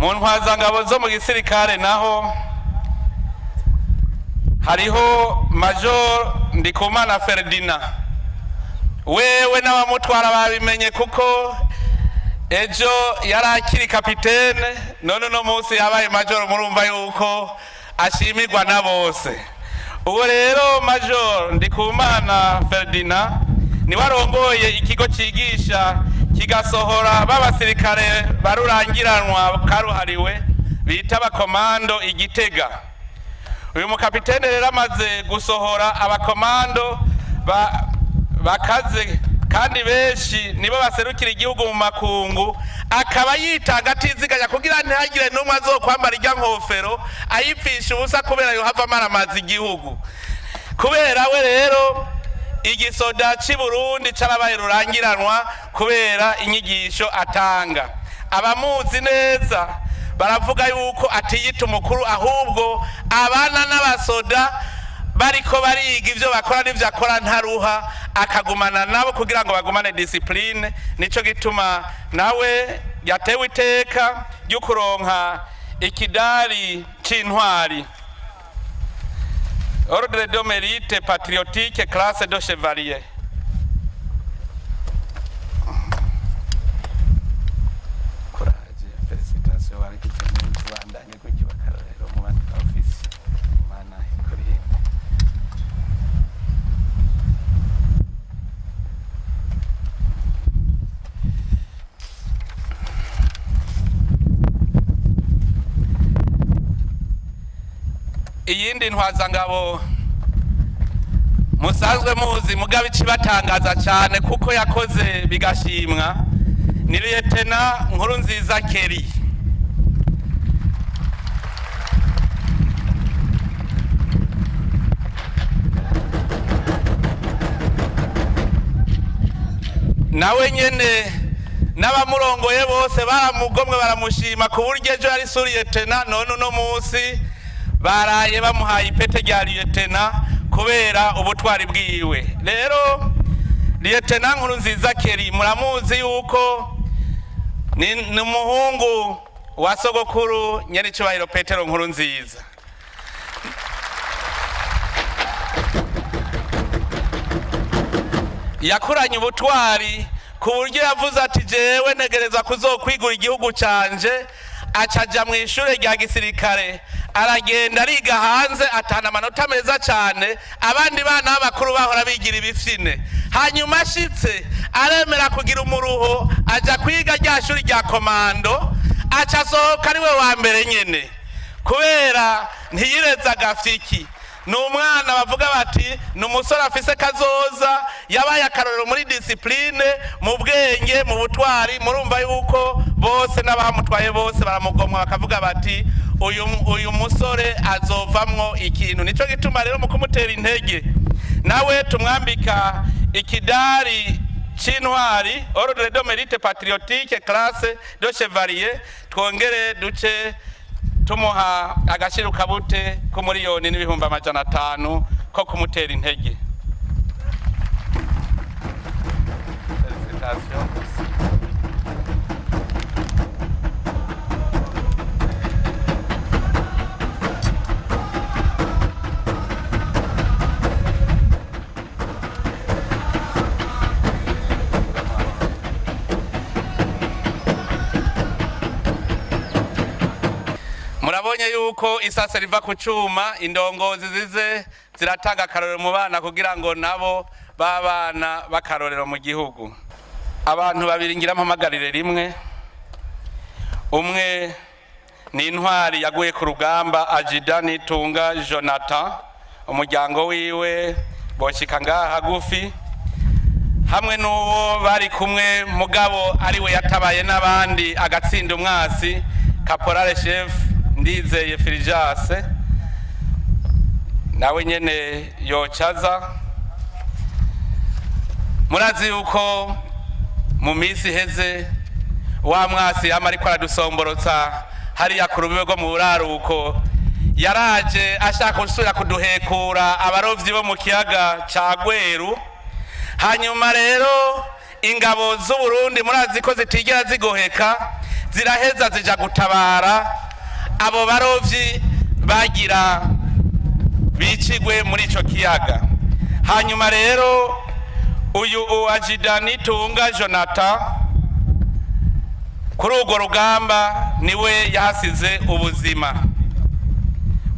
Mu ntwazangabo zo mu gisirikare naho hariho Major Ndikumana Ferdinand. Wewe n'abamutwara babimenye, kuko ejo yari akiri kapitene, none uno munsi yabaye major. Murumva yuko ashimirwa na bose. Uwo rero Major Ndikumana Ferdinand niwe arongoye ikigo cyigisha kigasohora b'abasirikare barurangiranwa karuhariwe bita abakomando Igitega. Uyu mukapitene rero amaze gusohora abakomando bakaze kandi benshi nibo baserukira igihugu mu makungu, akaba yitanga atiziganya kugira ntihagire n'umwe azokwambara irya nkofero ayipfisha ubusa kubera yohava amaramaza igihugu. Kubera we rero igisoda cy'i Burundi carabaye rurangiranwa kubera inyigisho atanga. Abamuzi neza baravuga yuko atiyita umukuru, ahubwo abana n'abasoda bariko bariga ivyo bakora n'ivyo akora, ntaruha, akagumana nabo kugira ngo bagumane discipline. Nico gituma nawe yatewe iteka ryo kuronka ikidari c'intwari, ordre de mérite patriotique, classe de chevalier. Courage, félicitations, baragize neza, bandanye gutyo bakarorero mu bandi ba ofisi. Imana ikurinde. Iyindi ntwazangabo musanzwe muzi, mugabo ikibatangaza cyane kuko yakoze bigashimwa, ni Liyetena Nkurunziza Keri. Nawe nyene n'abamurongoye bose baramugomwe, baramushima, ku buryo ejo yari suriyetena, none uno munsi baraye bamuhaye ipete rya liyetena kubera ubutwari bwiwe. Rero Liyetena Nkurunziza Keri muramuzi yuko ni umuhungu wa sogokuru nyenicubahiro Petero Nkurunziza. Yakuranye ubutwari ku buryo yavuze ati: "Jewe ntegereza kuzokwigura igihugu canje." Acaja mu ishure rya gisirikare, aragenda ariga hanze, atana amanota meza cyane. Abandi bana b'abakuru bahora bigira ibifyine. Hanyuma ashitse aremera kugira umuruho, aja kwiga rya shuri rya komando, aca asohoka ari we wa mbere nyene, kubera ntiyireze agafyiki. Ni umwana bavuga bati ni umusore afise kazoza, yabaye akarorero muri discipline, mu bwenge, mu butwari. Murumva yuko bose n'abamutwaye bose baramugomwa, bakavuga bati: Uyu musore azovamwo ikintu." Nico gituma rero mu kumutera intege nawe tumwambika ikidari c'intwari, ordre de mérite patriotique, classe de chevalier, twongere duce tumuha agashirukabute k'1,500,000 ko kumutera intege. Félicitations. Murabonye yuko isase riva ku cuma. Indongozi zize ziratanga akarorero mu bana kugira ngo nabo b'abana b'akarorero mu gihugu. Abantu babiri ngira mpamagarire rimwe. Umwe ni intwari yaguye ku rugamba, Ajida Nitunga Jonathan, umuryango wiwe boshika ngaha hagufi, hamwe n'uwo bari kumwe mugabo ariwe yatabaye n'abandi agatsinda umwasi, Caporal Chef Ndizeye Filijase, nawe nyene yocaza. Murazi yuko mu minsi iheze wa mwasi yama ariko aradusomborotsa hariya ku rubibe rwo mu buraruko, yaraje ashaka gusubira kuduhekura abarovyi bo mu kiyaga ca Gweru. Hanyuma rero ingabo z'Uburundi murazi ko zitigera zigoheka. Ziraheza zija gutabara abo barovyi bagira bicigwe muri ico kiyaga. Hanyuma rero uyu uwajida Nitunga Jonathan, kuri urwo rugamba niwe yahasize ubuzima.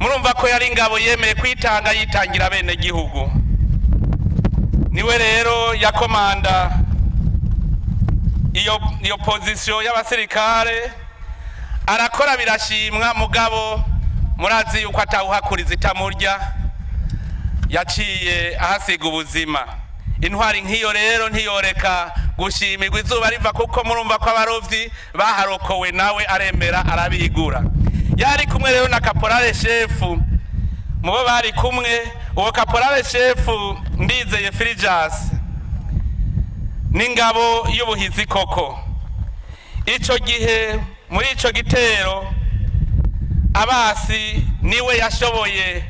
Murumva ko yari ingabo yemeye kwitanga, yitangira bene gihugu. Niwe rero yakomanda iyo position y'abasirikare, arakora birashimwa. Mugabo murazi yuko atawuhakuriza itamurya, yaciye ahasiga ubuzima. Intwari nk'iyo rero ntiyoreka gushimirwa izuba riva, kuko murumva ko abarovyi baharokowe nawe aremera arabigura. Yari kumwe rero na caporal chef. Mubo bari kumwe, uwo caporal chef Ndizeye Filijas n'ingabo y'ubuhizi koko. Ico gihe muri ico gitero abasi, niwe yashoboye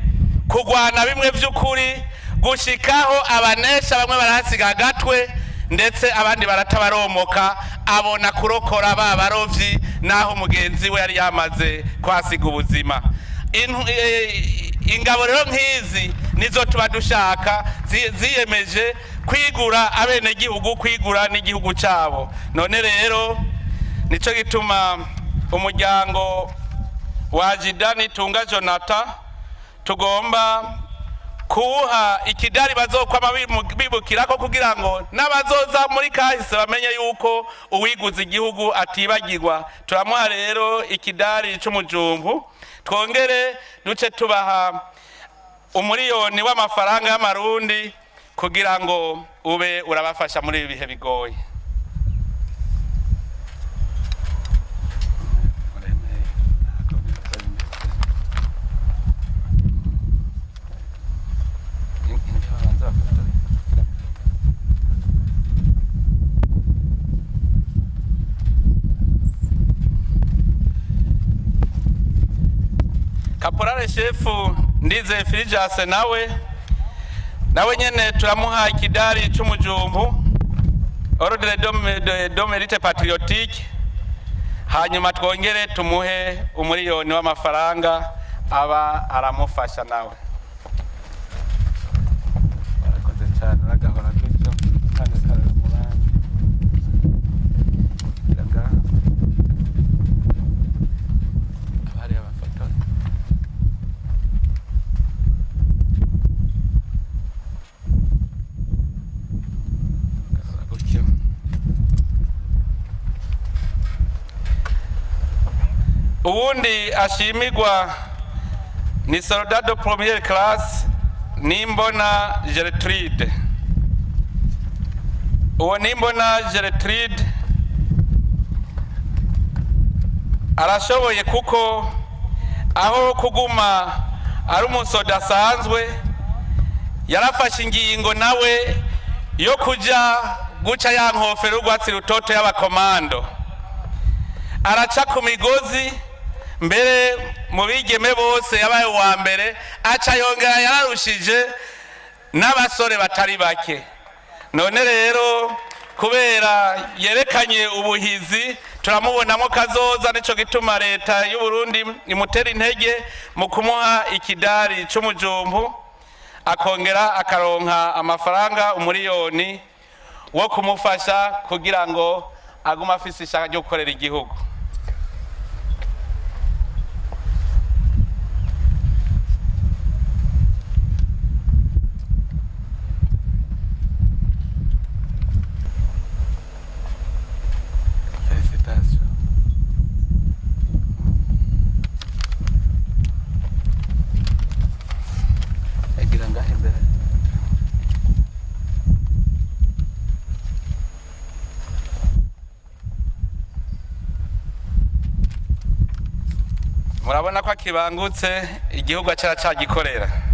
kugwana bimwe vy'ukuri gushikaho abanesha. Bamwe barahasiga agatwe, ndetse abandi baratabaromoka, abona kurokora ba barovyi naho mugenzi we yari yamaze kuhasiga ubuzima. Ingabo rero nk'izi nizo tuba dushaka, ziyemeje kwigura abenegihugu, kwigura n'igihugu cyabo. None rero nico gituma umuryango wa Jidani Tunga Jonathan tugomba kuwuha ikidari bazokwama bibukirako, kugira ngo n'abazoza muri kahise bamenye yuko uwiguza igihugu atibagirwa. Turamuha rero ikidari c'umujumbu, twongere duce tubaha umuriyoni w'amafaranga y'amarundi kugira ngo ube urabafasha muri ibi bihe bigoye. Caporal chef Ndize Filijase nawe nyene turamuha ikidari c'umujumbu, ordre de mérite patriotique, hanyuma twongere tumuhe umuriyoni w'amafaranga aba aramufasha nawe. Warakoze cyane, uragahora gutyo kandi akarora mu bandi. Gira ngaha. Hariya abafotora. Gahora gutyo. Uwundi ashimirwa ni soldat de première classe Nimbona Gertrude. Uwo Nimbona Gertrude arashoboye, kuko aho kuguma ari umusoda asanzwe, yarafashe ingingo nawe yo kuja guca ya nkofero y'urwatsi rutoto y'abakomando, araca ku migozi. Mbere mu bigeme bose yabaye uwa mbere, aca yongera yararushije n'abasore batari bake. None rero kubera yerekanye ubuhizi, turamubonamo kazoza. Nico gituma leta y'u Burundi imutera intege mu kumuha ikidari c'umujumbu, akongera akaronka amafaranga umuriyoni wo kumufasha kugira ngo agume afise ishaka ryo gukorera igihugu. Félicitations. Egira ngaho imbere. Murabona ko akibangutse, igihugu cyagikorera.